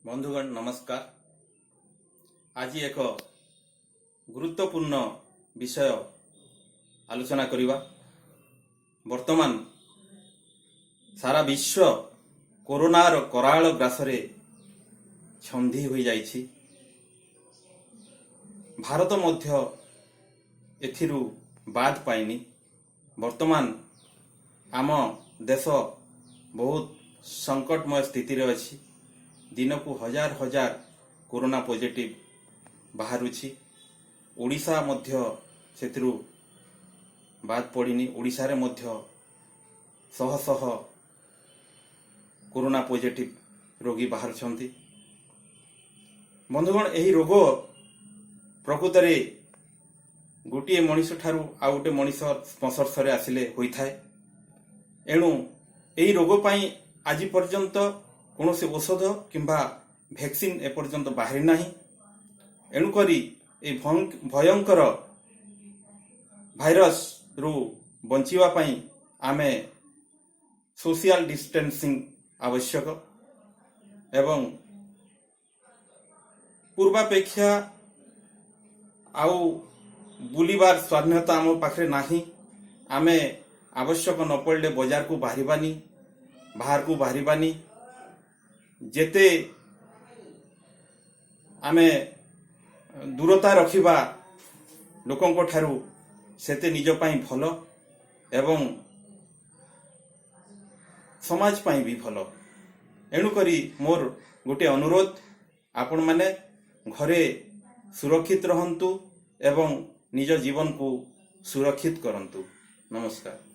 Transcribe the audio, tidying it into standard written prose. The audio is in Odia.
ବନ୍ଧୁଗଣ, ନମସ୍କାର। ଆଜି ଏକ ଗୁରୁତ୍ୱପୂର୍ଣ୍ଣ ବିଷୟ ଆଲୋଚନା କରିବା। ବର୍ତ୍ତମାନ ସାରା ବିଶ୍ୱ କରୋନାର କରାଳ ଗ୍ରାସରେ ଛନ୍ଦି ହୋଇଯାଇଛି। ଭାରତ ମଧ୍ୟ ଏଥିରୁ ବାଦ ପାଇନି। ବର୍ତ୍ତମାନ ଆମ ଦେଶ ବହୁତ ସଙ୍କଟମୟ ସ୍ଥିତିରେ ଅଛି। ଦିନକୁ ହଜାର ହଜାର କରୋନା ପଜିଟିଭ ବାହାରୁଛି। ଓଡ଼ିଶା ମଧ୍ୟ ସେଥିରୁ ବାଦ ପଡ଼ିନି। ଓଡ଼ିଶାରେ ମଧ୍ୟ ଶହ ଶହ କରୋନା ପଜିଟିଭ ରୋଗୀ ବାହାରୁଛନ୍ତି। ବନ୍ଧୁଗଣ, ଏହି ରୋଗ ପ୍ରକୃତରେ ଗୋଟିଏ ମଣିଷ ଠାରୁ ଆଉ ଗୋଟେ ମଣିଷ ସଂସ୍ପର୍ଶରେ ଆସିଲେ ହୋଇଥାଏ। ଏଣୁ ଏହି ରୋଗ ପାଇଁ ଆଜି ପର୍ଯ୍ୟନ୍ତ କୌଣସି ଔଷଧ କିମ୍ବା ଭ୍ୟାକ୍ସିନ୍ ଏପର୍ଯ୍ୟନ୍ତ ବାହାରି ନାହିଁ। ଏଣୁକରି ଏହି ଭୟଙ୍କର ଭାଇରସରୁ ବଞ୍ଚିବା ପାଇଁ ଆମେ ସୋସିଆଲ ଡିଷ୍ଟାନ୍ସିଂ ଆବଶ୍ୟକ ଏବଂ ପୂର୍ବାପେକ୍ଷା ଆଉ ବୁଲିବାର ସ୍ୱାଧୀନତା ଆମ ପାଖରେ ନାହିଁ। ଆମେ ଆବଶ୍ୟକ ନ ପଡ଼ିଲେ ବଜାରକୁ ବାହାରିବାନି, ବାହାରକୁ ବାହାରିବାନି। ଯେତେ ଆମେ ଦୂରତା ରଖିବା ଲୋକଙ୍କ ଠାରୁ, ସେତେ ନିଜ ପାଇଁ ଭଲ ଏବଂ ସମାଜ ପାଇଁ ବି ଭଲ। ଏଣୁକରି ମୋର ଗୋଟିଏ ଅନୁରୋଧ, ଆପଣମାନେ ଘରେ ସୁରକ୍ଷିତ ରହନ୍ତୁ ଏବଂ ନିଜ ଜୀବନକୁ ସୁରକ୍ଷିତ କରନ୍ତୁ। ନମସ୍କାର।